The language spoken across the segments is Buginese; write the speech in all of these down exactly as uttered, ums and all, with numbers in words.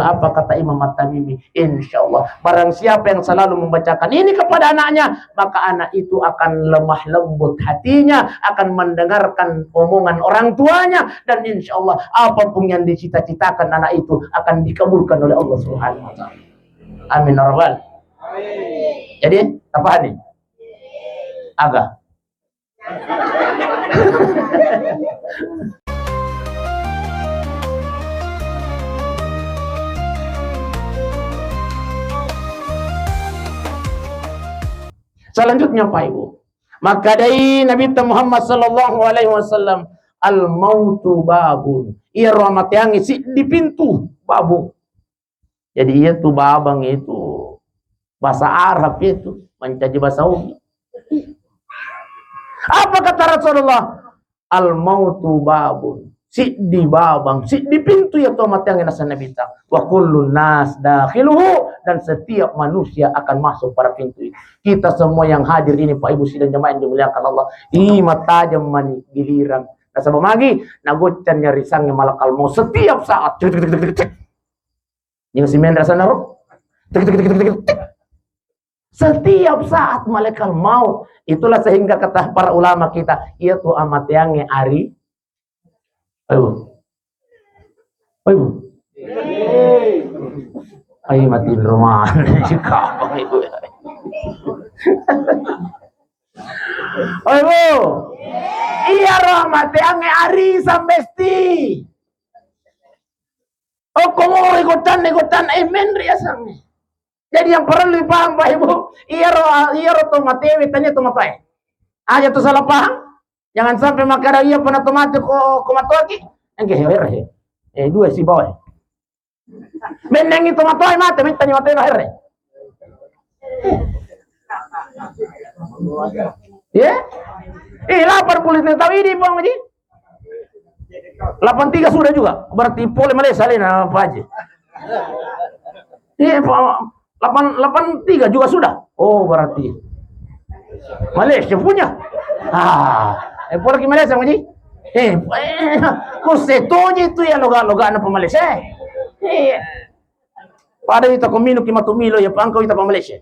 Apa kata Imam At-Tamimi? Insya Allah, barang siapa yang selalu membacakan ini kepada anaknya, maka anak itu akan lemah lembut hatinya, akan mendengarkan omongan orang tuanya, dan insya Allah, apapun yang dicita-citakan anak itu akan dikabulkan oleh Allah Subhanahu wa Ta'ala. Amin ya Rabbal. Jadi, apa nih? Aga. Selanjutnya, Pak Ibu, makkedai Nabi Muhammad sallallahu alaihi wasallam, "Al mautu babun." Iyaro amateangnge siddi pintu, babun. Jadi, iya tu babang itu bahasa Arab itu, mancaji bahasa Ugi. Apa kata Rasulullah? "Al mautu babun." Siddi babang, siddi pintu iya tu amateangnge, naseng Nabitta. "Wa kullun nas dakhiluhu," dan setiap manusia akan masuk pada pintu itu. Kita semua yang hadir ini, Pak Ibu sidang jamaah yang dimuliakan Allah, ih, matajam mani giliran. Nasaba magi, nagoccanni arisangnge malakal maut setiap saat. Cek, cek, cek, cek, cek. Yang simen rasana ro? Tek, tek, tek, tek, tek, tek. Setiap saat malaikat maut. Itulah sehingga kata para ulama kita, iya tu amateangnge ari. Ayo. Ayo. Ayo, mati rumah. Kapang itu. Ayo. Iya ro amateangnge ari sambesti. Oh, komoro gottanna, gottanna, eh, menre asangnge. Jadi yang perlu dipaham, Pak Ibu, iyaro, iyaro to matewe, tania to matoae. Aja to salah paham. Jangan sampai makkeda iya pernah to mate ko, ko matoaki. Engke, he, here, he. Eh, dua si bawa. Mennengi to matoae mate, mittani matoae, here. Ya? Eh, delapan puluh tahun ini, Bang Haji. Delapan tiga sudah juga. Berarti pole Malaysia lain apa aja. Iya, Pak. Delapan, delapan tiga juga sudah. Oh, berarti Malaysia punya. Ah, eh, pole ki Malaysia, Bang Haji. Eh, eh, ku setuju itu ya loga-loga anak Malaysia. Iya. Pada ita ko minu ki matu milo ya pangkau ita pa Malaysia.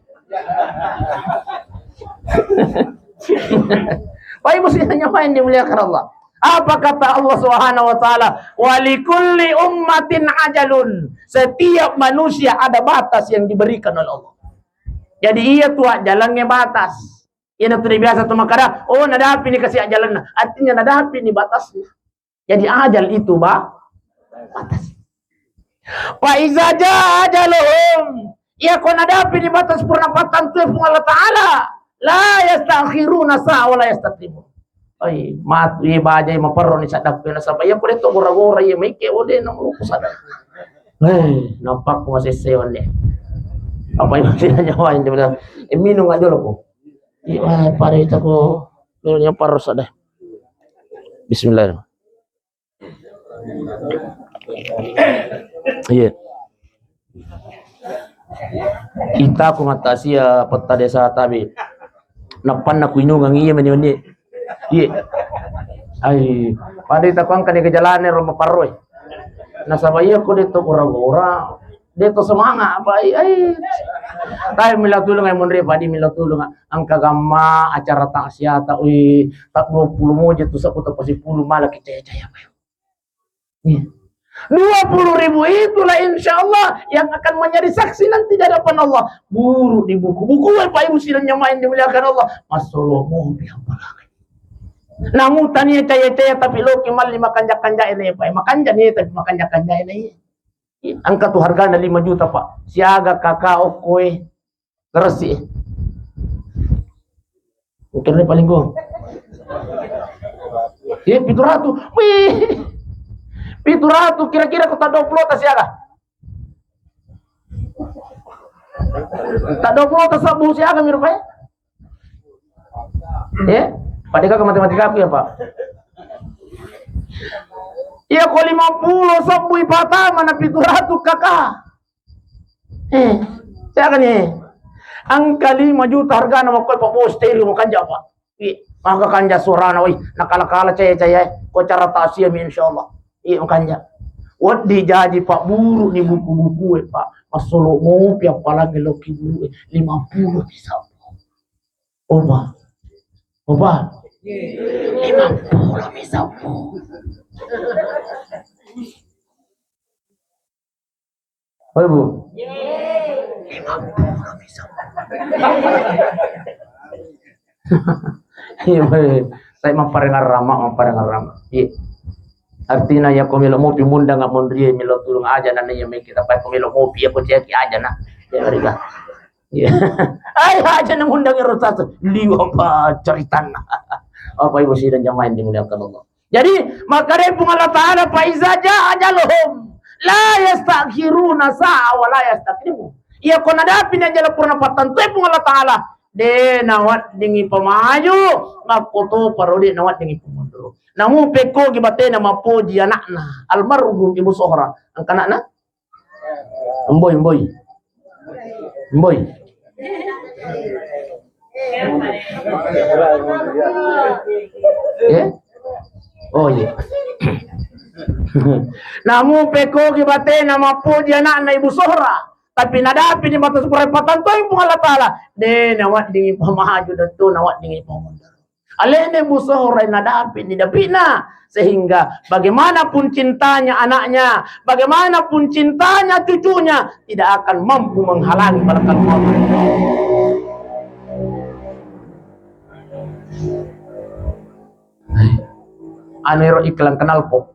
Pak Ibu sidang jamaah yang dimuliakan Allah. Apa kata Allah Subhanahu wa Ta'ala? "Wa likulli ummatin ajalun." Setiap manusia ada batas yang diberikan oleh Allah. Jadi iya tu jalannya batas. Iya tu biasa tu makkeda, oh, nadapi ni kasi jalanna. Artinya nadapi ni batasnya. Jadi ajal itu ba-, batas. Fa iza jaa ajaluhum, iya ko nadapi ni batas purna pattantu Puang Allah Ta'ala, la yastakhiruna sa'a wa la yastaqdimun. Oi, matu ye baja ye maperro ni sadakku nasaba iya ko de to gora-gora iya maike ode na merupu sadakku. Eh, nampak ku masesse wanne. Apa yang masih nyawa ini bilang, eh, minum aja lo ko. Iya, pada itu ko dulunya parro sadakku. Bismillahirrahmanirrahim. Iya. Ita ku matasia petta desa tabe. Nappanna ku inungang iya meni-meni. Iya. Ai, pada ita ku angka ni ke jalane ro maparroe. Nasaba iya ko de to gora-gora, de to semangat apa ai. Ai. Tapi mila tulung ai monre padi mila tulung angka gamma acara taksiata ui tak dua puluh moja tu sapu tapasi puluh malah kita ya jaya. Iya. Dua puluh ribu itulah insya Allah yang akan menjadi saksi nanti di hadapan Allah. Buru di buku-buku, Bapak Ibu sidang jamaah yang dimuliakan Allah. Massolomo biang balagani. Namu tania caya-caya tapi loki malli makanja-kanja ini, Pak. Makanja ni tapi makanja-kanja ini. Iya. Angka tu hargana lima juta, Pak. Siaga kakak okoe. Terus sih. Mungkin ini paling gua. Iya, pitu ratu. Wih. Pitu ratu kira-kira kota dua puluh atas siaga. Tak dua puluh atas sabu siaga mirip ya. Ya, pada kakak matematika aku ya, Pak. Iya, ko lima puluh sabu ipata mana pitu ratu kakak. Eh, siaga nih? Angka lima juta hargana makko Pak Bos stereo makanja, Pak. Ih, maka kanja suarana, wih, nakala-kala caya-caya, ko cara tasia mi insya Allah. Ih, makanja. Wedding jaji pabburu ni buku-buku e, Pak. Massolo mopi appalangi loki buru e, lima puluh mi sabbu. Oba. Oba. Lima puluh mi sabbu. Oi, Bu. Lima puluh mi sabbu. Iya, Bu. Saya mapparengngerrama, mapparengngerrama. Iya. Artinya ya, ko melo mopi mundang monrie, melo tulung aja nana iya, mai kita pai ko melo mopi ya, ko ciaki aja na. Ya, riga. Iya. Ai, aja na mundang ero satu. Liwa apa ceritanna. Apa Ibu sidang jamaah yang dimuliakan Allah. Jadi, makkeda Puang Allah Ta'ala, "Fa iza jaa ajaluhum, la yastakhiruna sa'a wa la yastaqdimu." Iya, ko nadapi ni ajal purana pattantu Puang Allah Ta'ala, de naweddingi pamaju, makkoto paro de naweddingi pamundur. Namu pekkogi batena mappoji anakna, almarhum Ibu Sohra, angka anakna? Mboi, mboi. Mboi. Eh? Oh, iya. Namu pekkogi batena mappoji anakna Ibu Sohra, tapi nadapi ni mata sukura patantoi Puang Allah Ta'ala. De naweddingi pamaju, de to naweddingi pamundur. Alena Ibu Sohra nadapi ni dapi'na, sehingga bagaimanapun cintanya anaknya, bagaimanapun cintanya cucunya, tidak akan mampu menghalangi malakal maut. Anu ero iklan knalpot.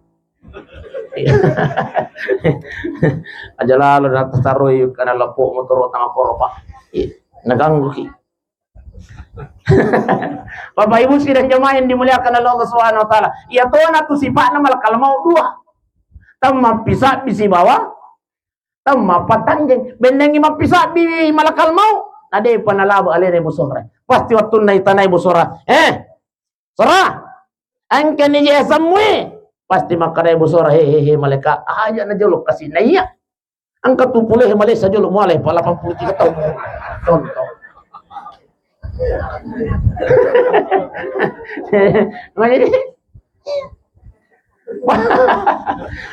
Aja lalo na taroi knalpot motoro tama koro, Pak. Iya. Naganggu ki. Bapak Ibu sidang jamaah yang dimuliakan oleh Allah Subhanahu wa Ta'ala. Iya tona tu sifatna malakal maut dua. Temma pisabbi sibawa temma patanjeng. Bennengi mappisabbi malakal maut. Na depa nalabo alena Ibu Sohra. Pasti wattunna itanai Ibu Sohra. Eh, Sohra, engkani je semue. Pasti makkeda Ibu Sohra, "He, he, he, malaikat, aja na jolo kasi na iya." Engka tu pole malesa jolo mualai pa lapan puluh tiga tahun. Contoh. Makanya,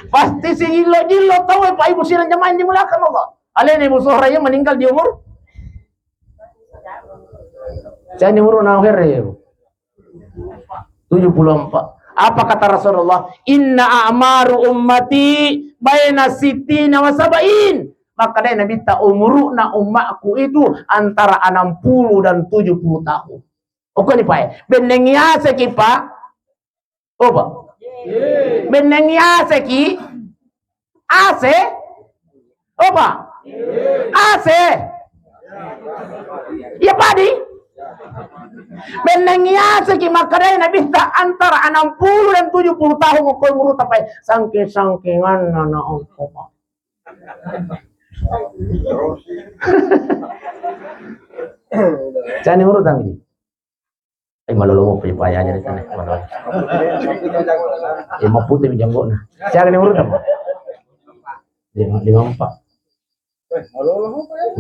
pasti si jillo-jillo tau, Pak Ibu sidang jamaah yang dimuliakan Allah. Alena Ibu Sohra iya meninggal di umur. Saya ini umur nawa here ya, Bu. Tujuh puluh empat. Apa kata Rasulullah? "Inna a'maru ummati baina sittina wa sab'in." Maka dari Nabi ta, "Umuruna ummakku itu antara enam puluh dan tujuh puluh tahun." Oke ni, Pak. Benneng yase ki, Pak. Opa. Benneng yase ki. Ase. Opa. Ase. Iya padi. Benneng yase ki makkedai Nabitta antara enam puluh dan tujuh puluh tahun ko umurutta, Pak. Sangke-sangkenganna na engka, Pak. Cani urutang. Eh, malolo mopi paya aja di sana. Malolo. Eh, mapute mi janggona. Siaga ni urut apa? Lima, lima empat.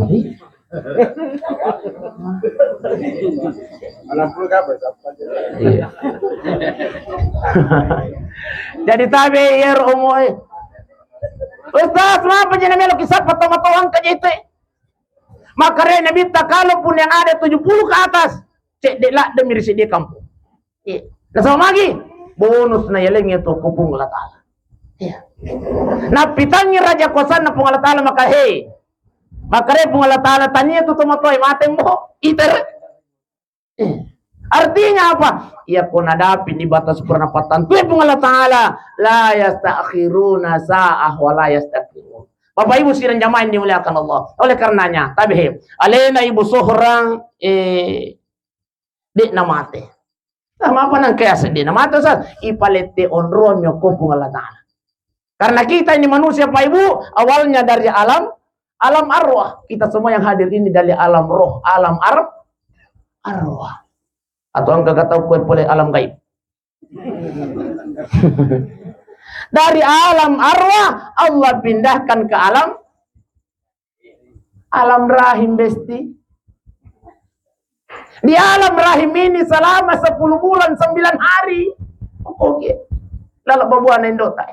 Mati. Iya. Jadi tabe ya romo, eh. Ustaz, kenapa jadi melo kisah patong-patong angka jete? Makkedai Nabitta, kalaupun yang ada tujuh puluh ke atas, cedde ladde mi ri seddie kampung. Iya. Nasaba magi? Bonus na yaleng itu ko Puang Allah Ta'ala. Iya. Napitangi raja kuasanna Puang Allah Ta'ala, maka he. Makkedai Puang Allah Ta'ala, tania tu tomatoa mate mbo. Iter. Eh, artinya apa? Ya, ko nadapi ni batas purana pattantu Puang Allah Ta'ala, la yastakhiruna sa'ah wa la yastaqdimun. Bapak Ibu sidang jamaah yang dimuliakan Allah. Oleh karenanya, tabe, alena Ibu Sohra, eh, de namate. Nah, apa nang kaya sedih namate, Ustaz? Ipalette onrong mi ko Puang Allah Ta'ala. Karena kita ini manusia, Pak Ibu, awalnya dari alam, alam arwah. Kita semua yang hadir ini dari alam roh, alam ar-, arwah. Atau engka kata kue pole alam gaib. Dari alam arwah, Allah pindahkan ke alam, alam rahim, Besti. Di alam rahim ini selama sepuluh bulan, sembilan hari. Oke. Lalu babuana indota.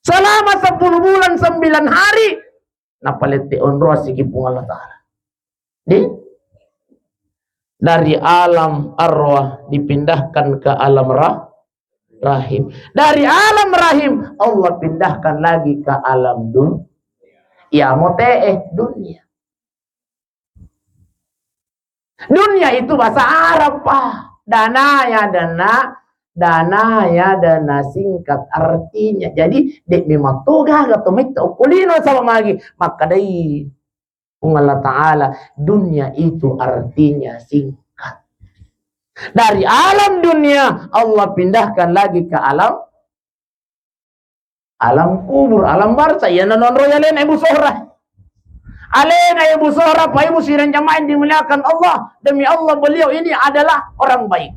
Selama sepuluh bulan sembilan hari, napalette onroasiki Puang Allah Ta'ala. Di? Dari alam arwah dipindahkan ke alam rah-, rahim. Dari alam rahim, Allah pindahkan lagi ke alam dun-, ya, mote'e dunia. Dunia itu bahasa Arab, Pak. Dana ya dana, dana ya dana singkat artinya. Jadi, dek memang toga ga to metta ukulino sama magi. Makkedai Puang Allah Ta'ala, dunia itu artinya singkat. Dari alam dunia, Allah pindahkan lagi ke alam alam kubur, alam barzah, iya nanonroi alena Ibu Sohra. Alena Ibu Sohra, Pak Ibu sidang jamaah yang dimuliakan Allah, demi Allah beliau ini adalah orang baik.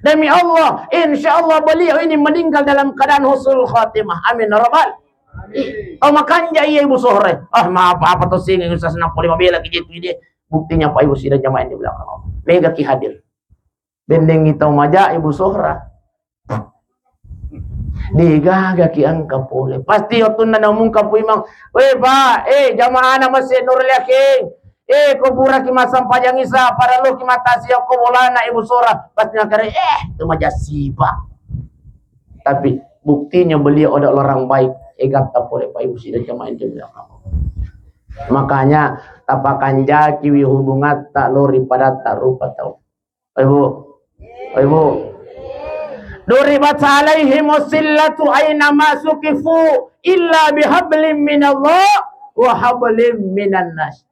Demi Allah, insya Allah beliau ini meninggal dalam keadaan husnul khatimah. Amin ya rabbal. Ih, oh, makanja iya Ibu Sohra. Ah, maaf apa to sing usaha senang poli mabela ki jetu dia. Buktinya Pak Ibu sidang jamaah yang dimuliakan Allah. Mega ki hadir. Bendengi tau maja Ibu Sohra. Degaga ki engka pole. Pasti wettunna naumumka Pu Imang, "Weh, Pak, eh, jamaahna Masjid Nurul Yakin. Eh, ko puraki massempajang Isa, parelluki mattasia ko bolana Ibu Sohra." Pasti nakare, "Eh, tu maja sipa." Tapi buktinya beliau adalah orang baik. Egatta pole Pak Ibu sidang jamaah yang dimuliakan. Makanya tapakanjakiwi hubungatta lao ri padatta rupa tau. Ibu. Ibu. Duribat alaihim zillatu aina ma suqifu illa bihablim minallah wa hablim minan nas.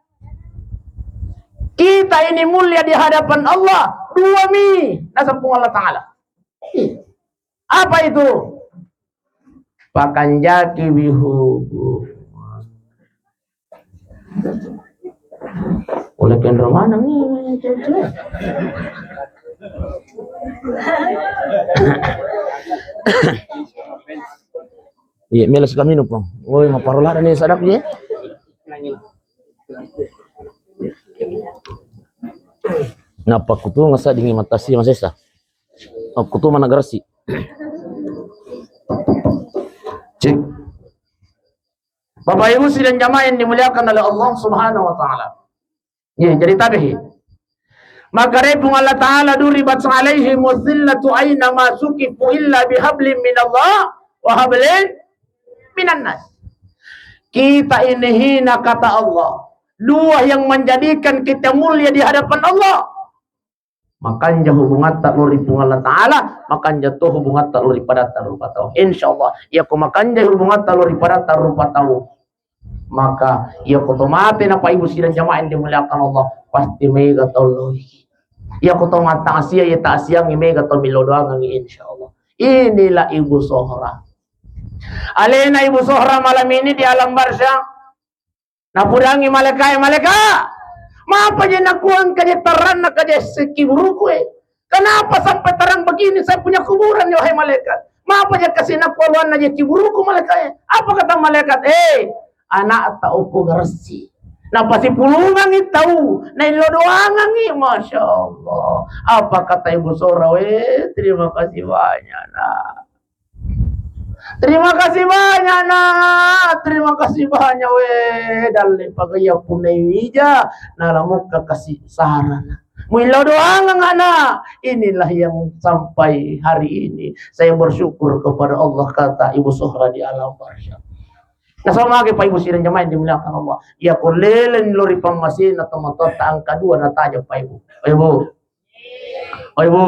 Kita ini mulia di hadapan Allah, dua mi, naseng Puang Allah Ta'ala. Apa itu? Pakanjaki wihubu. Oleh kenro maneng ni, cewek-cewek. Iya, melo suka minum, Pong. Woi, maparola ni sadap ye. Napa kutu ngasa dingin matasi masesa. Aku tu mana gerasi. Cek. Bapak Ibu sidang jamaah yang dimuliakan oleh Allah Subhanahu wa Ta'ala. Ya, jadi tabihi. Maka repung Allah Ta'ala duribat alaihim zillatu aina ma suqifu illa bihablim minallah wa hablim minan nas. Kita ini hina kata Allah. Dua yang menjadikan kita mulia di hadapan Allah. Makanja hubungatta lao ri Puang Allah Ta'ala, makanja to hubungatta lao ri padatta rupa tau. Insya Allah, iya ko makanja hubungatta lao ri padatta rupa tau, maka iya ko to mate na Pak Ibu sidang jamaah yang dimuliakan Allah, pasti mega tau loi. Iya ko to mattasia, iya taasiangi mega tau millau doangangi, insya Allah. Inilah Ibu Sohra. Alena Ibu Sohra malam ini di alam barzah. Napudangi malaikae, "Malaika, mapa je nakuang kaje terang na kaje seki buruku e? Kenapa sampai terang begini saya punya kuburan ya, wahai malaikat? Mapa je kasih nakualuan na je kiburuku malaikae?" Apa kata malaikat? "Eh, anak tak uku gersi." Napasipulungangi tau, naillo doangangi, Masya Allah. Apa kata Ibu Sora? "Weh, terima kasih banyak, Nak." Terima kasih banyak, Nak. Terima kasih banyak, weh. Dalle pagaya punai wija, nalamukka kasih sarana. Muillau doangang, anak. Inilah yang sampai hari ini saya bersyukur kepada Allah, kata Ibu Sohra di alam barzah. Nah, sama lagi, Pak Ibu sidang jamaah yang dimuliakan Allah. Ya, ko leleng lori pammasena tomatoatta angka dua nataja, Pak Ibu. Pak Ibu. Oh, Ibu.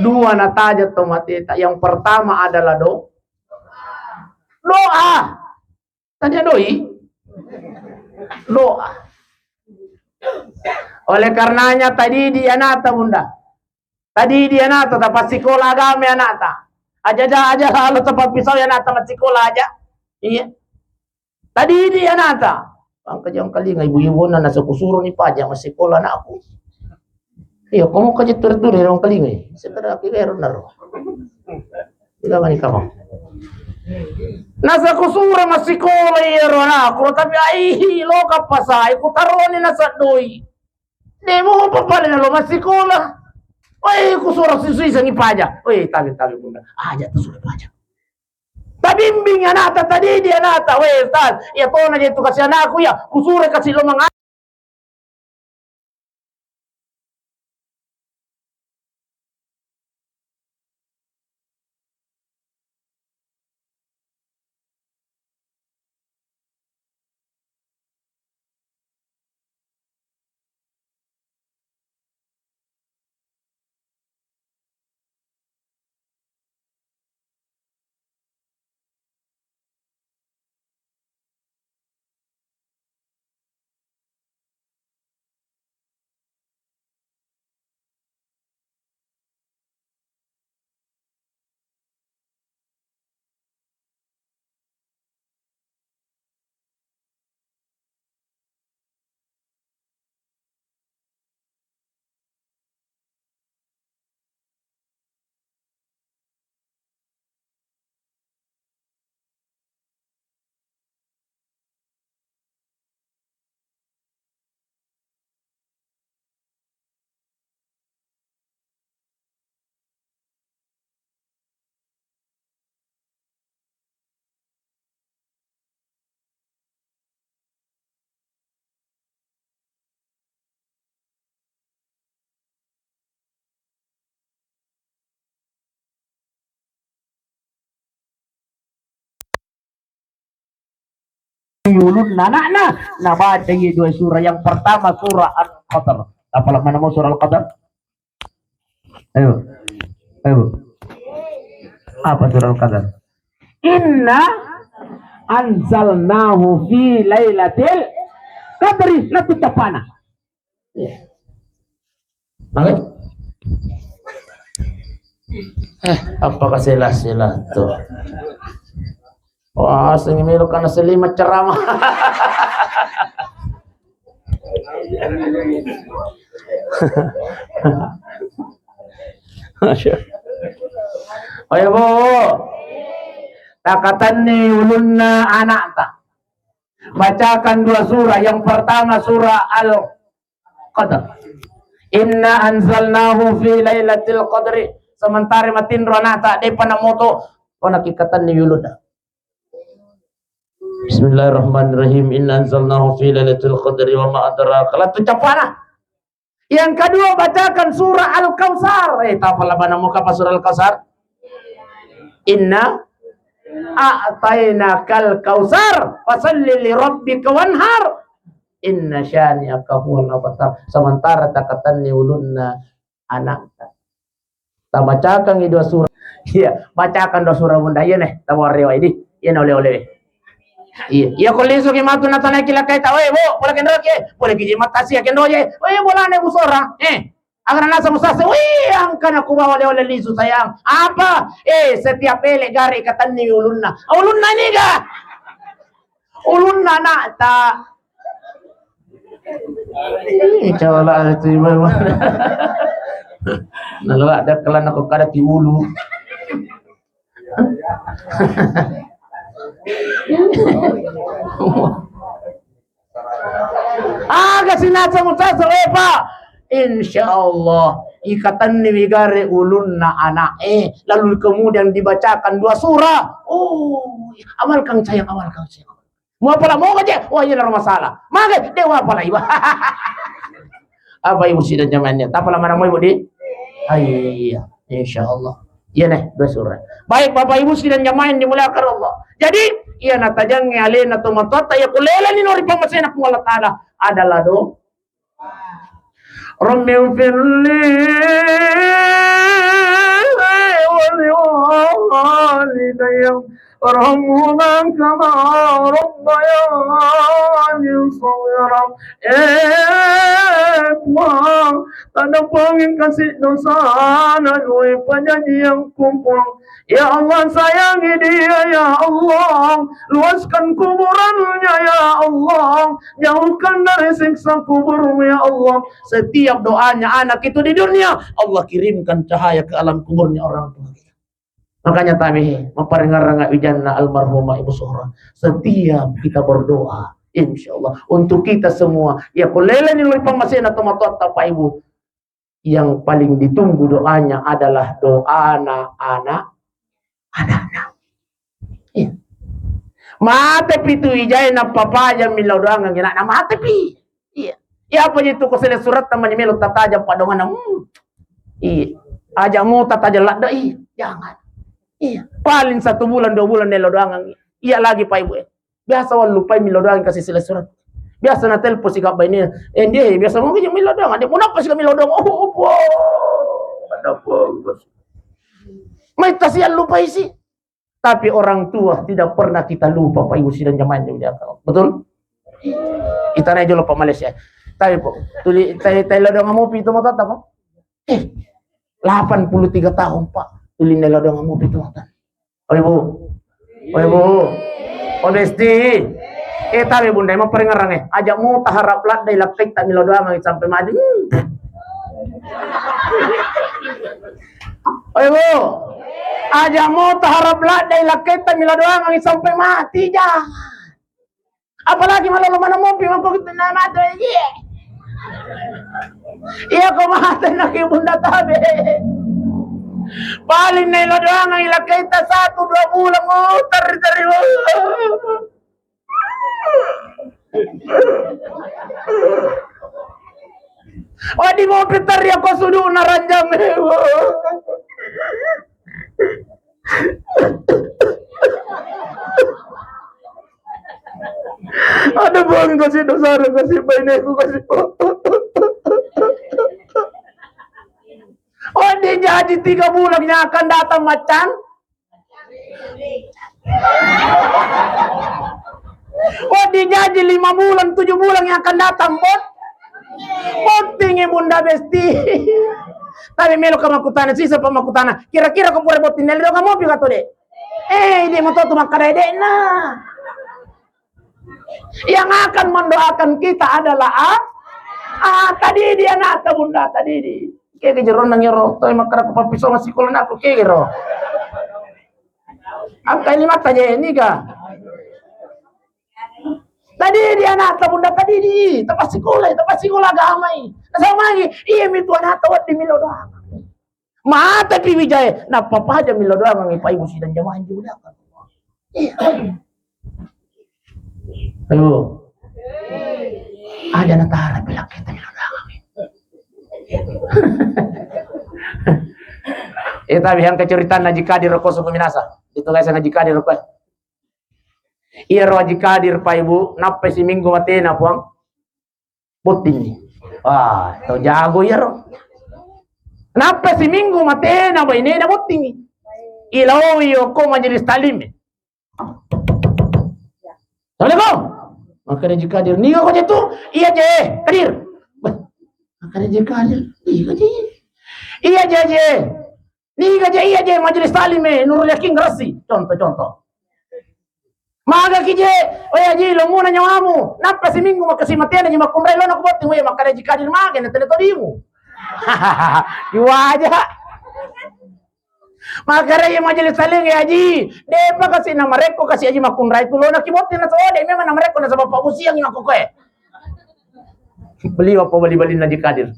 Dua nataja to mateta. Yang pertama adalah do-, doa. Tadi doi? Doa. Oleh karenanya tadi di anata, Bunda. Tadi di anata, tapassikola agama anata. Aja, aja, aja, lalu tempat pisau anata massikola aja. Iya. Tadi di anata. Angka jang kalinga ibu-ibu na nasa kusuro ni paja massikola anakku. Iya, kamu kaje terdur ya orang kalinga. Sekedar aku ero naro. Tidak mani kamu. Nasa kusuro massikola iya ro anakku, tapi ai lo kapasai ku taroni nasa doi. Demo papale lo massikola. Oi, kusuro sisui sangi paja. Oi, tabe, tabe, Bunda. Aja tu sudah paja. Tabimbing anakta, tadidik anakta. Weh, Ustaz, iya tona je tu kasi anakku, iya kusuro kasi lo manga- Ulunna anakna, nabaca iye dua surah. Yang pertama surah Al-Qadar. Apala mana mau surah Al-Qadar? Ayo. Ayo. Apa surah Al-Qadar? Inna anzalnahu fi lailatil qadri. Lettu cappana. Iya. Oke. Eh, apa kasih lah, sila tuh. Wah, sing melo kana selima ceramah. Ayo, Bu. Takatanni ulunna anakta. Bacakan dua surah. Yang pertama surah Al-Qadar. Inna anzalnahu fi lailatul qadri. Sementara matinro anakta, depa namoto, kona kikatanni ulunna. Bismillahirrahmanirrahim. Inna anzalnahu fi lailatul qadri wa ma adraka. Lettu cappana. Yang kedua, bacakan surah Al-Kautsar. Eh, tapala bana muka apa surah Al-Kautsar? Inna a'tainakal kautsar, fasalli li rabbika wanhar. Inna syani'aka huwal abtar. Sementara takatanni ulunna anakta. Tabacakangngi dua surah. Iya, bacakan dua surah Bunda. Iya neh, tawarewa idi. Iya na oleh-oleh. Iya, iya ko lisu ki matu na tanai ki lakkai ta, "Weh, Bu, boleh kendro ki, eh? Boleh ki jimat tasi ya kendro je. Weh, bolane Bu Sora." Eh, agar nasa musase, "Wih, angkana ku bawa oleh-oleh lisu sayang." Apa? Eh, setiap ele gare katanni ulunna. Ulunna ini ga? Ulunna anakta. Ih, coba itu, Ibu. Nalala ada kelana kok kada ki ulu. Aga sinasa musasa, eh, Pak. Insya Allah, ikatanni wigare ulunna anak, eh, lalu kemudian dibacakan dua surah. Oh, amalkan sayang, amalkan sayang. Muapala moga je, wah, iya naro masalah. Maga, de wapala iwa. Apa ibu sidang jamaahnya? Tapala mana mau ibu di? Ah, iya, insya Allah. Iya neh, dua surah. Baik, Bapak Ibu sidang jamaah yang dimuliakan Allah. Jadi, iya natajangngi alena tomatoatta, iya kuleleni nori pamasena Puang Allah Ta'ala adalah do. Rabbi ighfirli wa liwalidayya warhamhuma kama rabbayani shaghira. Eh, Puang, taddampengeng kasi dosana dua pajajiangku, Puang. Ya Allah, sayangi dia, ya Allah. Luaskan kuburannya, ya Allah. Jauhkan dari siksa kuburmu, ya Allah. Setiap doanya anak itu di dunia, Allah kirimkan cahaya ke alam kuburnya orang tua kita. Makanya tabe, maparengaranga wijanna almarhumah Ibu Suhra. Setiap kita berdoa, insya Allah, untuk kita semua, ya, kulele ni lori pamasena tomatoatta, Pak Ibu. Yang paling ditunggu doanya adalah doana anak-anakna. Eh, Mate pi tu ijae nappa paja millau doangang, na mate pi. Iya. Iya apa itu ko sele surat tamani melo tataja padongan. Hmm. Iya. Aja mau tataja ladda, iya. Jangan. Iya. Paling satu bulan, dua bulan nelo doangang. Iya lagi Pak Ibu. Biasa wallupai millau doangang kasi sele surat. Biasa na telepon si kabba ini. Eh, dia biasa mau millau doangang. Dia mau napa si millau doangang? Oh, oh, oh. Ada apa? Mai tasian lupai si. Tapi orang tua tidak pernah kita lupa, Pak Ibu sidang jamaah yang dimuliakan. Betul? Kita naik dulu Pak Malaysia. Tapi Pak, tuli tai tai ladang mopi itu mau tetap, Pak? Eh, delapan puluh tiga tahun, Pak. Tuli naik ladang mopi itu mau. Oh, Ibu. Oh, Ibu. Oh, Besti. Eh, tapi Bunda, emang paling ngerang, eh. Aja mau taharap ladai lakai tak milo doang sampai maju. Hmm. Oi, Bu. Aja mo taharap ladde lakketta milo doangang sampai mati, jangan. Apalagi malolo mana mopi mako kita na mate, iya. Iya ko mate na ki Bunda tabe. Paling na ilo doangang lakketta satu dua bulan, oh, teri-teri. Wadi mopi teri ko sudu na ranjang. Ada bang kasih dosa, kasih baineku kasih. Wadi jaji tiga bulan yang akan datang macan. Oh, dijaji lima bulan, tujuh bulan yang akan datang, Bot. Botting, eh, Bunda Besti. Tapi melo ka makkutana, sisa pa makkutana. Kira-kira ko pura botting nelle doang mopi ka to, Dek? Eh, Dek, mau tahu tu makkada, Dek, nah. Yang akan mendoakan kita adalah a-, a-, tadidi anakta, Bunda, tadidi. Kege jeronna ngero, toi makkada ko pappisonga sikola nako kege ro. Angka ini mata je niga. Tadidi anakta, Bunda, tadidi. Tapassikola, tapassikola agamai. Nasamai, iya mitu anakta wedding milo doang. Mate pi wijae, nappa paja milo doangang Pak Ibu sidang jamaah yang dimuliakan. Iya. Ayo. Aja natara bilang kita milo doangang. Eh, tapi yang kecuritan Haji Kadir ko suku minasa. Itu guys, Haji Kadir ko. Iya ro Haji Kadir Pak Ibu, nappa siminggu matena puang. Bottingi. Wah, tau jago iyaro. Nappa siminggu matena bainena bottingi. Ilaoi okko majelis taklim. Assalamualaikum. Makkeda Haji Kadir, niga ko je tu? Iya je, Kadir. Bah, makkeda Haji Kadir, iya je. Iya je, je. Niga je, iya je, majelis taklim e, Nurul Yakin Garasi. Contoh, contoh. Maga ki je, oh ya ji, lo muna nyawamu. Nappa siminggu makkasi matena ji makkunrai lo na kubotting, weh, makkada Haji Kadir mage na tena todimu. Iwaja. Makkada iya majelis taklim ya ji. Depa kasi na marekko kasi aji makkunrai tu lo na kibotting na sode memang na marekko na sabab pabusiang makko koe. Beli apa bali-bali na Haji Kadir.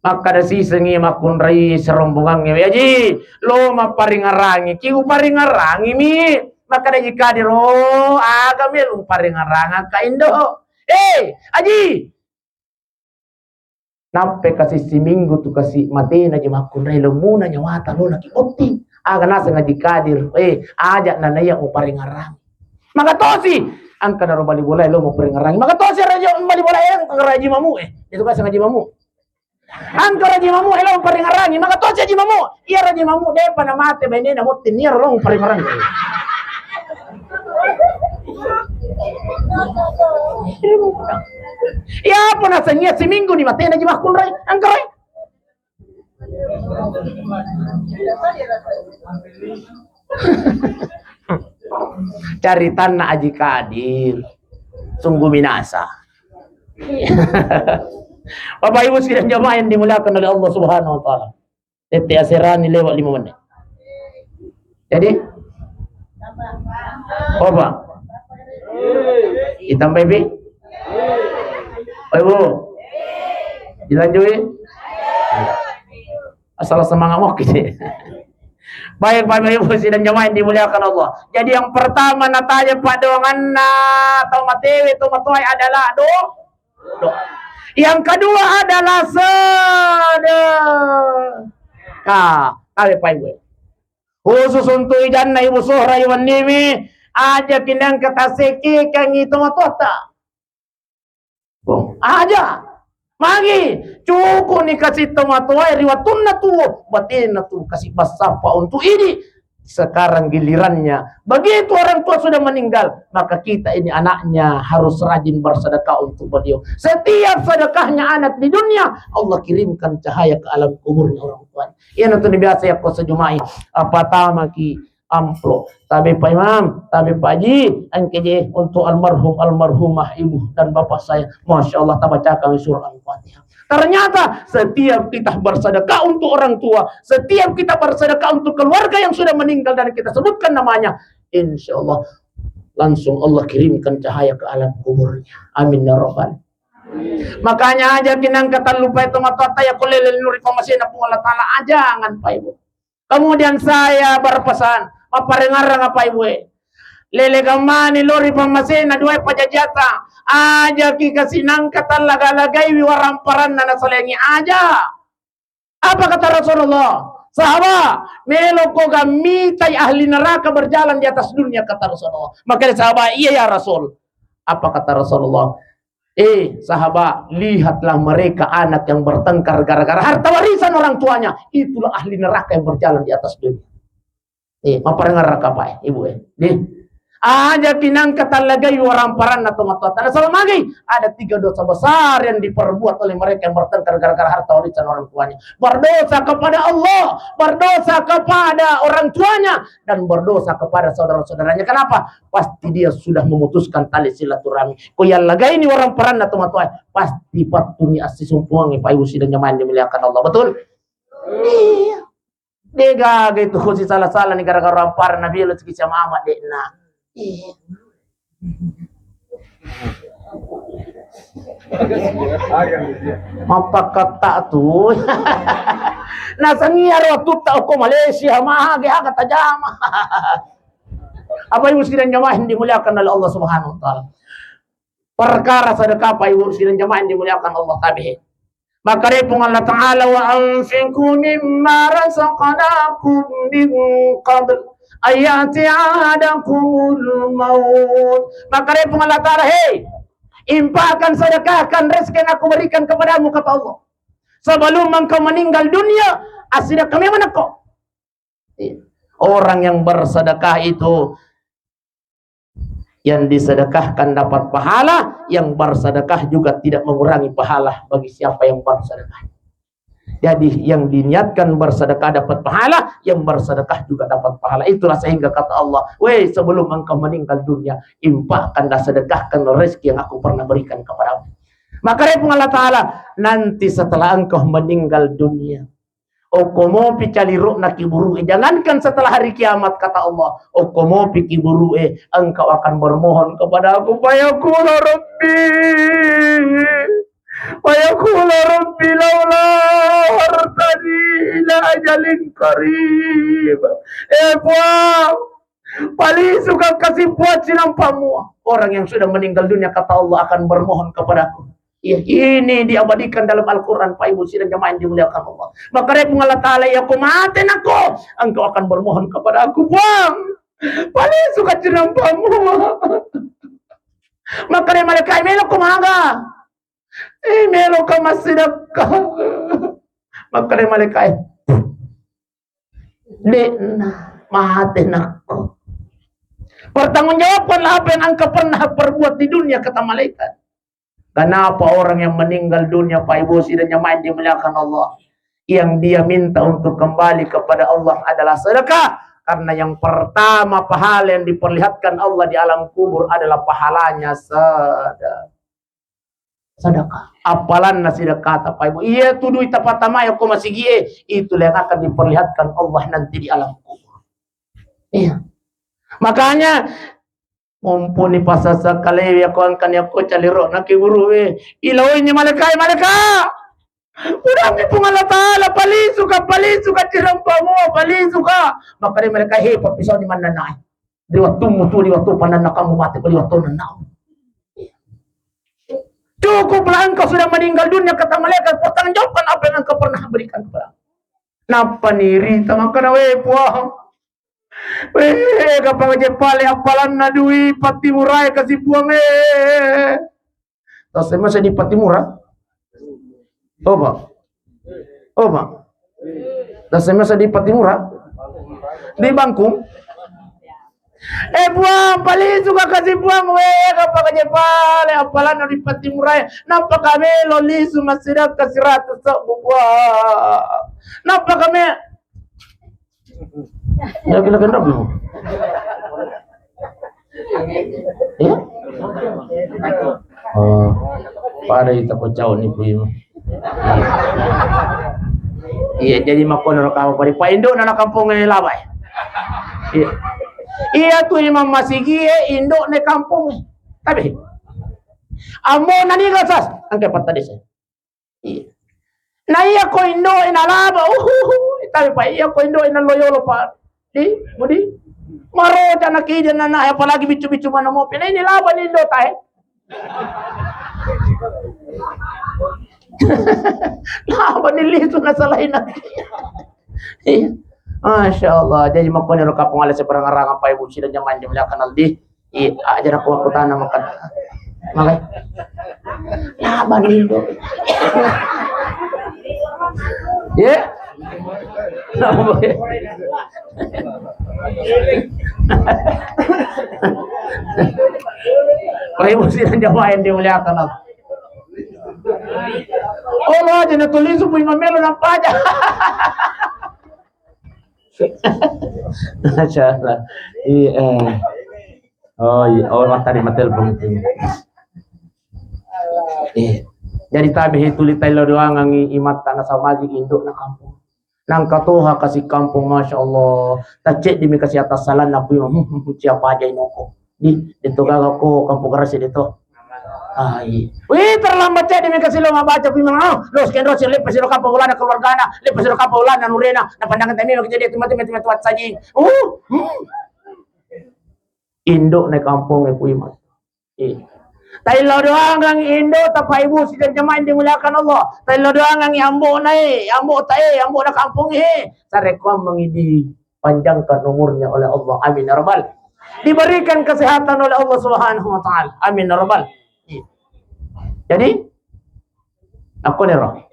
Makkada sisengngi makkunrai serombongangnge, "Wé Aji, lo mapparingerangi ki, uparingerangi mi." Makkada Haji Kadir, "Oh, aga melo uparingerangakka Indo?" "Eh, Aji, nappe kasi siminggu tu kasi matena je makkunrai lo muna nyawata lo na ki botting." Aga naseng Haji Kadir, "Eh, aja na naiya uparingerangi." Maka tosi, angka naro bali bolae lo muparingerangi. Maka tosi raja bali bolae angka raji mamu, eh. Itu kaseng Haji Mamu. Angka raji mamu elo paringarangi, maka tosi aji mamu. Iya raji mamu depa na mate bainena botting, iya ro lo paringarangi. Iya apa nasengngi siminggu ni matena ji makkunrai, angka rai. Caritanna Aji Kadir sungguh minasa. Bapak Ibu sidang jamaah yang dimuliakan oleh Allah Subhanahu wa Ta'ala. Tette aserani lewat lima menit. Jadi, apa? Ditambahi pi? Bapak Ibu, dilanjui? Asal semangat mau gitu. Baik, Bapak Ibu sidang jamaah yang dimuliakan Allah. Jadi yang pertama natanya paddoanganna tau matewe, tau matoae adalah do-, doa. Yang kedua adalah sedekah. Tabe Pak Ibu. Khusus untuk ijanna Ibu Suhra Iwannimi, aja kinang katasekikangi tomatoatta. Aja. Magi, cukup ni kasi tomatoae ri wattunna tuo, batena tu kasi bassappa untuk idi. Sekarang gilirannya. Begitu orang tua sudah meninggal, maka kita ini anaknya harus rajin bersedekah untuk beliau. Setiap sedekahnya anak di dunia, Allah kirimkan cahaya ke alam kuburnya orang tuanya. Iyanatu biasa yakko sejumai, apa tamaki amplop. Tabe Pak Imam, tabe Pak Haji, engke je untuk almarhum, almarhumah ibu dan bapak saya. Masya Allah, tabacakan surah Al-Fatihah. Ternyata setiap kita bersedekah untuk orang tua, setiap kita bersedekah untuk keluarga yang sudah meninggal dan kita sebutkan namanya, insya Allah langsung Allah kirimkan cahaya ke alam kuburnya. Amin ya rabbal. Makanya aja kinang katallupai tomatoatta yakko lele nuri pamasena Puang Allah Ta'ala, ajangan Pak Ibu. Kemudian saya berpesan, mapparengarang apa Ibu e. Lele gammani lori pammasena dua pajajiatta. Aja ki kasi nangka tallaga-lagaiwi waramparanna nasalengi aja. Apa kata Rasulullah? Sahabat, melo ko gammitai ahli neraka berjalan di atas dunia, kata Rasulullah. Maka sahabat, iya ya Rasul. Apa kata Rasulullah? Eh, sahabat, lihatlah mereka anak yang bertengkar gara-gara harta warisan orang tuanya. Itulah ahli neraka yang berjalan di atas dunia. Eh, maparengar raka, Pak, eh, Ibu, eh. Di. Aja kinangka tallagai waramparanna tomatoatta. Nasaba magi ada tiga dosa besar yang diperbuat oleh mereka yang bertengkar gara-gara harta warisan orang tuanya. Berdosa kepada Allah, berdosa kepada orang tuanya, dan berdosa kepada saudara-saudaranya. Kenapa? Pasti dia sudah memutuskan tali silaturahmi. Ko yallagaini waramparanna tomatoa, pasti pattuni assisumpuangi, Pak Ibu sidang jamaah yang dimuliakan Allah. Betul? Iya. De gaga itu ko sisala-sala ni gara-gara waramparanna, bielo siki sama ama de'na. Iya. Mappakkatta tu. Nasangi aro tutta okko Malaysia, mage aga tajama. Apa Ibu sidang jamaah yang dimuliakan oleh Allah Subhanahu wa Ta'ala. Perkara sedekah, Pak Ibu sidang jamaah yang dimuliakan Allah, tabe. Maka dari Puang Allah Ta'ala, "Wa anfiqu mimma razaqnakum min qabl an ya'tiya ahadakumul maut." Maka dari Puang Allah Ta'ala, "Hei, infakkan, sedekahkan rezeki yang aku berikan kepadamu," kata Allah. "Sebelum engkau meninggal dunia, asidekah memang engkau." Orang yang bersedekah itu yang disedekahkan dapat pahala, yang bersedekah juga tidak mengurangi pahala bagi siapa yang bersedekah. Jadi, yang diniatkan bersedekah dapat pahala, yang bersedekah juga dapat pahala. Itulah sehingga kata Allah, "Weh, sebelum engkau meninggal dunia, infakkan dan sedekahkan rezeki yang aku pernah berikan kepadamu." Maka, Puang Allah Ta'ala, nanti setelah engkau meninggal dunia, okko mopi caliro'na kiburu'e. Jangankan setelah hari kiamat, kata Allah, okko mopi kiburu'e, engkau akan bermohon kepada Aku. Fayaqula Rabbi, fayaqula Rabbi laula akhartani ila ajalin qarib. Eh, Puang, palisuka kasi Puang cinampa-Mu. Orang yang sudah meninggal dunia, kata Allah, akan bermohon kepada Aku. Iya, ini diabadikan dalam Al-Quran, Pak Ibu sidang jamaah yang dimuliakan Allah. Maka, Puang Allah Ta'ala, iya ko mate nakko, engkau akan bermohon kepada Aku, Puang, palisuka cinampa-Mu. Maka, malaikat, melo ko maga? Eh, melo ko massidekka? Maka, malaikat, de'na, mate nakko. Pertanggungjawabkanlah apa yang engkau pernah perbuat di dunia, kata malaikat. Kenapa orang yang meninggal dunia, Pak Ibu sidang jamaah yang dimuliakan Allah, yang dia minta untuk kembali kepada Allah adalah sedekah? Karena yang pertama pahala yang diperlihatkan Allah di alam kubur adalah pahalanya sedekah. Sedekah. Apalanna sedekah ta, Pak Ibu. Iya tu duit apa tamai ko masigie, itulah yang akan diperlihatkan Allah nanti di alam kubur. Iya. Makanya mumpuni pasasa kalewi ako angkani ako caliro'na kiburu'e. Ilaoini malaikat, malaikat. Pudangngi Puang Allah Ta'ala, palisuka, palisuka, cirempammu, palisuka. Makkeda malaika, he, pappisau di manennae. Di wettummu tu, di wettu panennakammu mate, di wettu nennamu. Cukuplah engkau sudah meninggal dunia, kata malaikat, pertanggungjawabkan apa yang engkau pernah berikan kepada aku. Nappa nirita makkeda, we Puang, we, kapang je pale appalanna dui pati murae kasi Puang e. Tasemma seddi pati mura? Opa. Opa. Tasemma seddi pati mura? Di Bangkung. Eh, Puang, palisuka kasi Puang, we, kapang je pale appalanna dui pati murae. Nappa kamelo lisu massidakka siratu sebbu, Puang. Nappa kame Lagi-lagi kenapa lu? Ya? Oh, pada kita kocau ni, Puima. Iya, jadi makkono ro kamu pada Pak Indo nana kampung ini labai. Iya. Iya tu imam masigi e Indo ne kampung. Tapi ambo nani gasas angke patta desa. Iya. Na iya ko Indo e nalaba, uhuhu, tapi pa iya ko Indo e nallo yolo pa. Di, mudi. Maro jana kija nana, apalagi bicu-bicu mana mopi. Na ini laba ni Indo tae. Laba ni lisu na salahin. Iya. Masya Allah. Jadi makanya ro kapung ala seberang arang apa ibu sida nyaman jam lakan aldi. Iya, aja aku aku tanam makan. Makai. Laban Indo. Ya. Pai musim jamaah yang dimuliakan Allah. Allah aja na tulis pun mamelo nampa aja. Masya Allah. Iya. Oh iya, oh, mata di mata telepon itu. Iya. Jadi tabe he tuli tailo doangang i-, imatta na samagi induk na kampung. Nangka toha kasi kampung, Masya Allah. Taceddi mi kasi atas salan na pui, siapa aja inoko. Di, di to gaga ko kampung kerasi di to. Ah, iya. Wih, terlambat ceddi mi kasi lo mabaca pui mang. Oh, lo sekian ro sih lepas ro kampung ulana keluargana, lepas ro kampung ulana nurena. Na pandangan tami maki jadi mati mati mati mati saji. Uh, hmm. Induk na kampung e pui mang. Eh. Taillau doangang indo tapaibu sidang jamaah yang dimuliakan Allah. Taillau doangang ambo na e, ambo ta e, ambo na kampung e. Sarekkuammengi dipanjangkan umurnya oleh Allah. Amin ya rabbal. Diberikan kesehatan oleh Allah Subhanahu wa taala. Amin ya rabbal. Iya. Jadi, aku nih roh.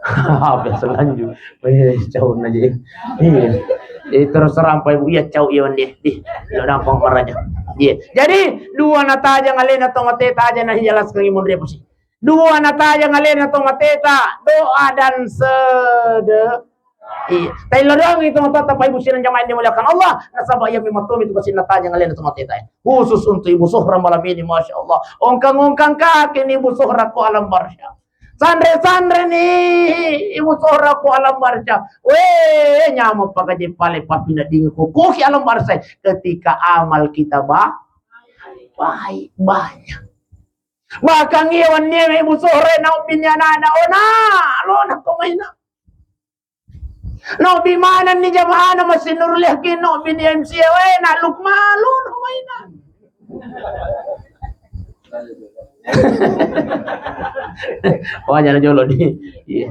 Apa selanjut? Eh, jauh aja. Iya. Eh, terus terang Pak Ibu, iya, cau iya, Wan, dia. Di, lo nampak maraja. Iya. Jadi, dua natajang alena to mateta aja na jelaskan imun dia pusi. Dua natajang alena to mateta, doa dan sedekah. Iya. Taillau doang itu mata Pak Ibu sidang jamaah yang dimuliakan Allah. Nasaba iya memang to itu kasi natajang alena to mateta. Khusus untuk Ibu Suhra malam ini, Masya Allah. Ongkang-ongkang kaki nih Ibu Suhra ko alam barsya. Sanre-sanre ni Ibu Suhra ko alam barsya. Weh, nyameng pakaje pale papina dingin ko koki alam barsya. Ketika amal kita ba-, baik, banyak. Bahkan iya wenni Ibu Suhra na bini anak-anak, oh, na, lo na ko maina. Nobbi manenni jamaahna Masjid Nurul Yakin, nobbi ni M C A we, na lukmalu no maina. Wah, jana jolo di. Iya.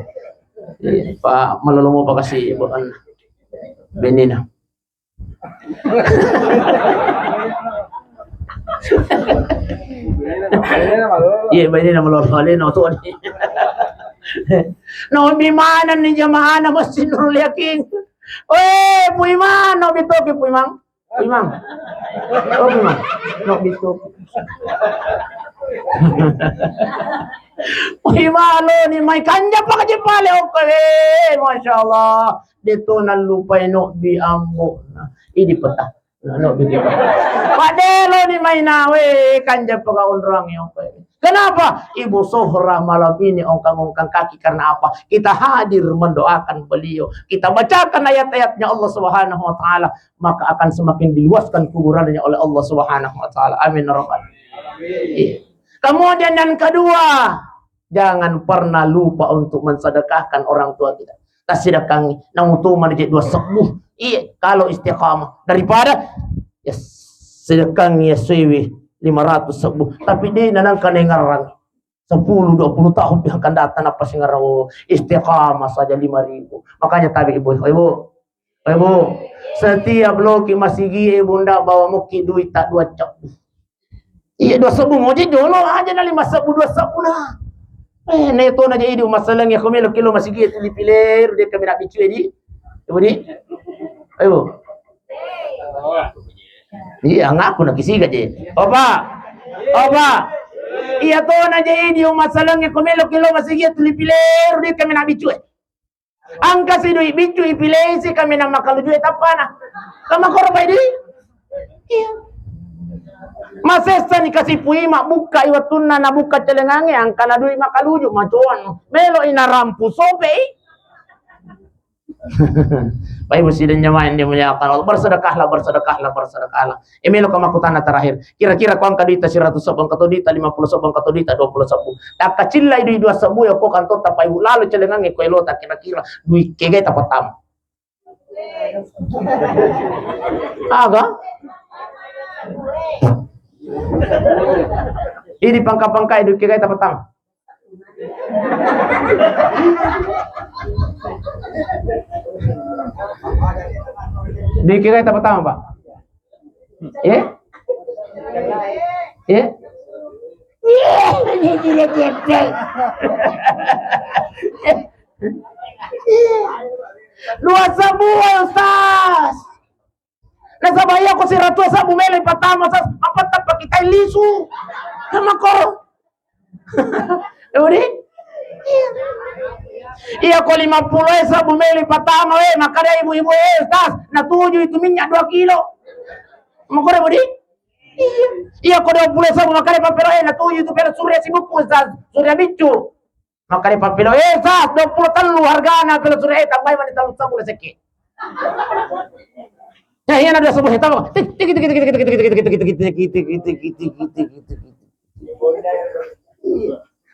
Iya, Pak, malolo mo pakasi bukan benina. Iya, baine na malolo alena tu. Nobbi manenni jamaahna Masjid Nurul Yakin. Weh, Puimang, nobbi toki Puimang. Puimang. Oh, Puimang. Nobbi toki. Puimang lo ni mai kanja pakaje pale okko. Eh, Masya Allah. De to nallupai nobbi ambo. Nah, idi peta. Nah, nobbi kita. Padelo ni maina we kanja paka onrang yo. Kenapa? Ibu Suhra malam ini ongkang-ongkang kaki karena apa? Kita hadir mendoakan beliau. Kita bacakan ayat-ayatnya Allah Subhanahu wa taala, maka akan semakin diluaskan kuburannya oleh Allah Subhanahu wa taala. Amin ya rabbal. Iya. Kemudian yang kedua, Jangan pernah lupa untuk mensedekahkan orang tua kita. Tasidekkangi, namuto mana je dua sebbu. Iya, kalau istiqamah. Daripada, ya, sedekkangi ya sewe lima ratus sebbu. Tapi de' nanangka nengarang. Sepuluh, dua puluh tahun yang akan datang, apa sih ngarang, oh, istiqamah saja lima ribu. Makanya tabe, Ibu. Ibu. Ibu, setiap loki masigi, Ibu, nda bawa muki duit tak dua cek. Iya, dua sebbu moji jolo aja na lima sebbu, dua sebbu na. Eh, ne to na jadi masalah ya, komelo kilo masigi, tuli pileru de' kami nak bicu di. Ibu di. Ibu. Iya, ngaku na kisiga je. Opa. Opa. Iya to na jadi masalah ya, komelo kilo masigi, tuli pileru de' kami nak bicu. Engka si dui biccu ipilei si kaminang makaluju e tappana. Kamakkoro pai dui? Iya. Masessa ni kasi pui mabbukka i wettunna nabukka celengangnge, engka na dui makaluju, macoan. Melo i narampu sope i. Pai musidang jamaah yang dimuliakan Allah, bersedekahlah, bersedekahlah, bersedekahlah. E, melo ka makkutana terakhir. Kira-kira ko engka duita seratus sebbu, engka to duita lima puluh sebbu, engka to duita dua puluh sebbu. Takkacillai dui dua sebbu ya ko kantotta pai lalo celengangnge ko elota kira-kira dui kegai tapattama. Aga? Ini pangka-pangkai dui kegai tapattama. Dikira kita pertama, Pak. Eh? Eh? Ini tidak cetek. Dua sebbu, Ustaz. Nasaba iya ko siratu sebbu melo ipatama, sas, apa tappa kita lisu. Sama ko. Ibu di? Iya. Iya ko lima puluh e sebbu melo ipatama, we, makkeda ibu-ibu, eh, Ustaz, natuju itu minyak dua kilo. Makore, Budi? Iya. Iya ko dua puluh sebbu makkeda pappero, eh, natuju itu pero surya sibukku, Ustaz. Surya biccu. Makkeda pappelo, eh, Ustaz, dua puluh tellu hargana pelo surya, eh, tambahi mani tellu sebbu sekki. Ya, iya, ada sebbu, eh, tambah. Tik, tik, tik.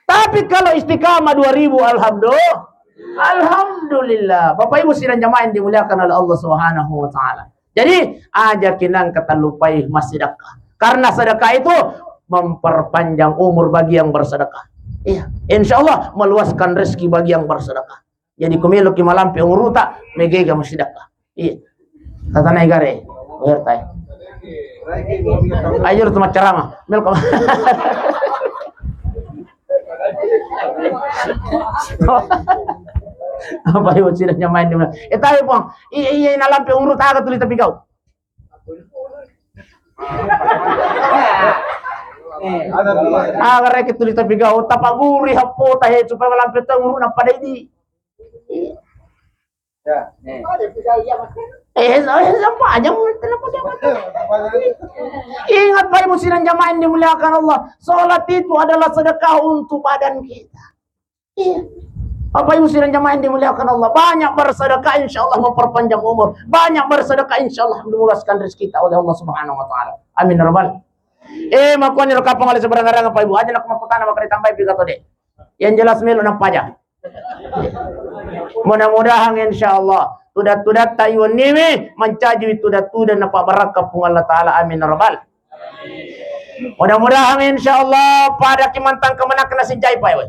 Tapi kalau istiqamah dua ribu, alhamdulillah. Alhamdulillah. Bapak Ibu sidang jamaah yang dimuliakan oleh Allah Subhanahu wa Ta'ala. Jadi, aja kinang keterlupai massedekah. Karena sedekah itu memperpanjang umur bagi yang bersedekah. Iya, insya Allah meluaskan rezeki bagi yang bersedekah. Jadi, kumelo ki malampe umuruta, megega massedekah. Iya. Tatanai gare. Wertai. Ayo tu macarama. Melo ka. Apa ibu sidang jamaah ini? Eh, tapi, Pong, iya, iya, nalampe umuruta aga tuli tapi kau. Aga rekeng tuli tapi gau, tapaguru happo tahe supaya malampe tau uruna pada idi. Eh, eh, sampajang, kenapa dia mati? Ingat, Bapak Ibu sidang jamaah yang dimuliakan Allah, salat itu adalah sedekah untuk badan kita. Iya. Bapak Ibu sidang jamaah yang dimuliakan Allah, banyak bersedekah, insya Allah memperpanjang umur. Banyak bersedekah, insya Allah meluaskan rezeki kita oleh Allah Subhanahu wa Ta'ala. Amin ya Rabbal. Eh, makuani rokapang oleh seberang-rang, Bapak Ibu. Aja nak makutana, maka ditambahi piga tode. Yang jelas melo nampaja. Mudah-mudahan, insya Allah, tuda-tuda tayuan nimi mancaji tuda-tuda napa barakka Puang Allah Ta'ala. Amin ya Rabbal. Mudah-mudahan, insya Allah, pada kimantang kemenang kena sijai, Pak Ibu.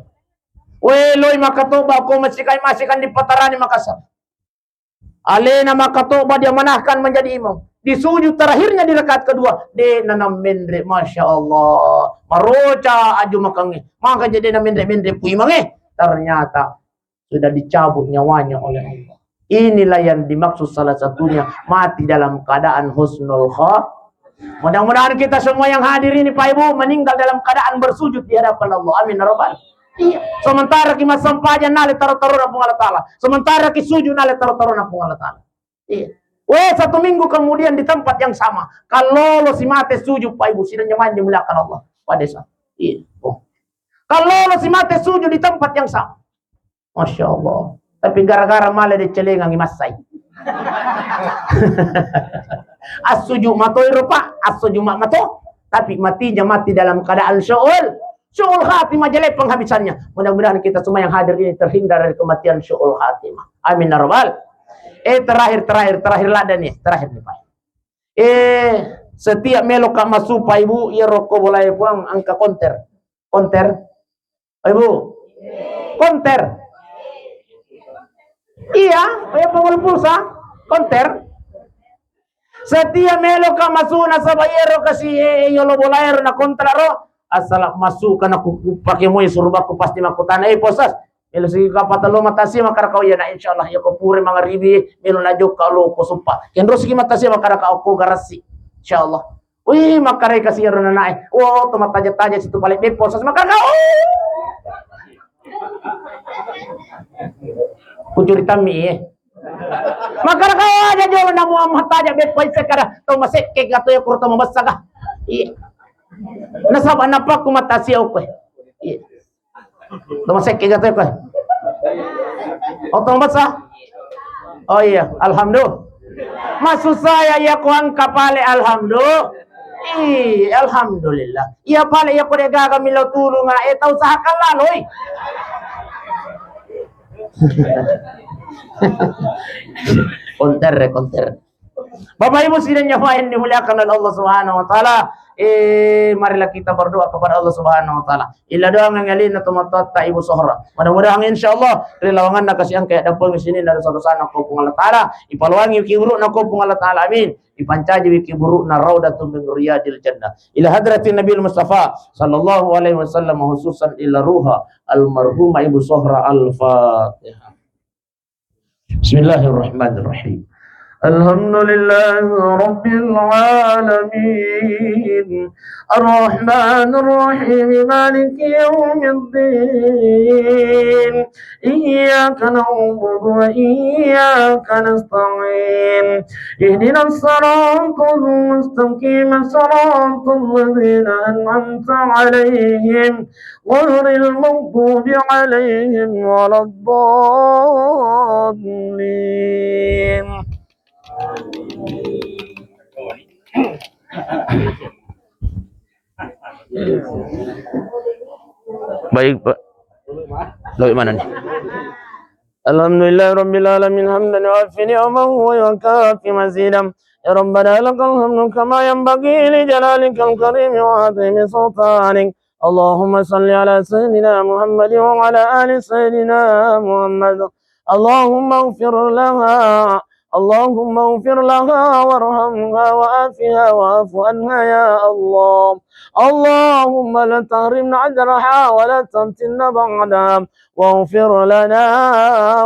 We, loi makatoba ko masikai-masikan di Patarani Makassar. Alena makatoba diamanahkan menjadi imam. Di sujud terakhirnya di rakaat kedua, de nanam menre, Masya Allah. Maroca aju makange. Maka jadi na menre-menre pu imange. Ternyata sudah dicabut nyawanya oleh Allah. Inilah yang dimaksud salah satunya mati dalam keadaan husnul kha-, mudah-mudahan kita semua yang hadir ini, Pak Ibu, meninggal dalam keadaan bersujud di hadapan Allah. Amin ya Rabbal. Iya. Sementara ki massempajang nale taro-tarona Puang Allah Ta'ala. Sementara ki sujud nale taro-tarona Puang Allah Ta'ala. Iya. We, satu minggu kemudian di tempat yang sama. Kalau lo si mate sujud, Pak Ibu, sidang jamaah yang dimuliakan Allah. Pada sa-, iya. Oh. Kalau lo si mate sujud di tempat yang sama. Masya Allah. Tapi gara-gara male de celengang i massai. Assuju matoi ro, Pak, assuju ma-, mato. Tapi matinya mati dalam keadaan syu'ul. Su'ul khatimah, jelek penghabisannya. Mudah-mudahan kita semua yang hadir ini terhindar dari kematian su'ul khatimah. Amin ya rabbal. Eh, terakhir, terakhir, terakhir ladda ni, terakhir ni, Pak. Eh, setiap melo ka massu, Pak Ibu, iyaro ko bolae Puang engka konter. Konter. Pak Ibu. Konter. Iya, iya, pengol pulsa. Konter. Setia melo ka massu nasaba iyaro kasi, eh, yolo bolaero na kontra ro. Asala massu kana ku, ku pake moi surubaku pasti makkutana, "Eh, Posas, melo sigi kapata lo matasia makkadaka, oh iya na, insyaallah, iya ko pura mangaribi, melo na jokka lo ko suppa. Kenro sigi matasia makkadaka, okko garassi. Insyaallah." Wih, makkarai kasi iyaro nanae. Oh, to mattaja-taja situ pale beppo sas makkadaka, oh. Kucuritammi, eh. Makkadaka, oh, aja jolo namu mattaja beppo isse kada to masekke gato ya kurto mabessa ga. Iya. Nasaba napakku mattasia okko. Iya. Tau masekke ga tau koe? Oh, tau mabessa? Oh iya, alhamdulillah. Maksud saya, iya ko engka pale alhamdulillah. Iya, alhamdulillah. Iya pale iya ko de gaga milo tulung, eh, tau usahakan laloi. Konter, konter. Bapak Ibu sidang jamaah yang dimuliakan oleh Allah Subhanahu wa Ta'ala, eh, marilah kita berdoa kepada Allah Subhanahu wa Ta'ala. Illa doang yang alina tomatoatta Ibu Sohra. Mudah-mudahan, insyaallah, ri lawanganna kasi engka dampeng sini dari sana ko Puang Allah Ta'ala. Ipaluangi wiki burukna ko Puang Allah Ta'ala. Amin. Ipancaji wiki burukna raudatun min riyadil jannah. Ila hadratin Nabil Mustafa sallallahu alaihi wasallam, khususan ila ruha almarhumah Ibu Sohra. Al-Fatihah. بسم الله الرحمن الرحيم. الحمد لله رب العالمين. الرحمن الرحيم. مالك يوم الدين. إياك نعبد وإياك نستعين. اهدنا الصراط المستقيم. صراط الذين أنعمت عليهم غير المغضوب عليهم ولا الضالين. Baik, Pak. Lagi mana nih? الحمد لله رب العالمين، حمدا يوافي نعمه ويكافئ مزيده. يا ربنا لك الحمد كما ينبغي لجلالك الكريم وعظيم سلطانك. اللهم صل على سيدنا محمد وعلى آل سيدنا محمد. اللهم اغفر لها، اللهم اغفر لها وارحمها وعافها واعف عنها يا الله. اللهم لا تحرمنا أجرها ولا تفتنا بعدها واغفر لنا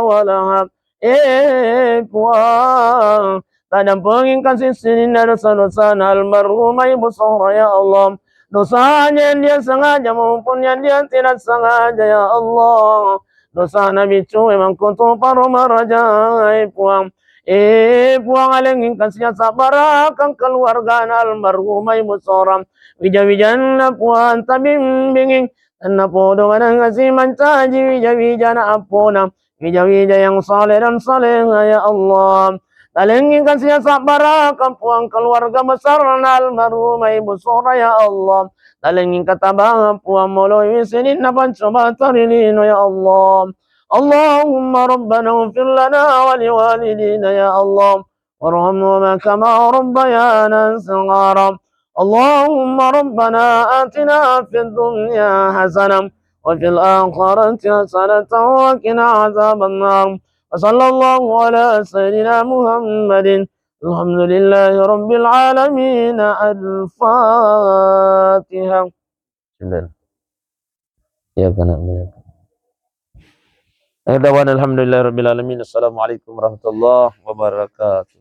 ولها. Eh, Puang, tadampengi kasi sininna dosa-dosana almarhumah Ibu Sohra, ya Allah. Dosanya yang dia sengaja maupun yang dia tidak sengaja, ya Allah. Dosana biccu memang kutu paro marajai, Puang. Eh, Puang, alengi kasi sabbarakang keluargana almarhumah Ibu Sohra. Wija-wijanna, Puang, tabimbingi. Tennapodo maneng kasi mancaji wija-wijana appona. Wija-wija yang saleh dan salehah, ya Allah. Talengi kasi sabbarakang, Puang, keluarga besarna almarhumah Ibu Sohra, ya Allah. Talengi katabangan, Puang, moloi sininna pancoba tarilino, ya Allah. اللهم ربنا اغفر لنا ولوالدينا يا الله وارحمهما كما ربيانا صغارا. اللهم ربنا آتنا في الدنيا حسنة وفي الآخرة حسنة وقنا عذاب النار. وصلى الله على سيدنا محمد. الحمد لله رب العالمين. الفاتحة. بسم الله. إياك نعبد وإياك نستعين. Akhir da'wana alhamdulillahirabbil alamin. Assalamualaikum warahmatullahi wabarakatuh.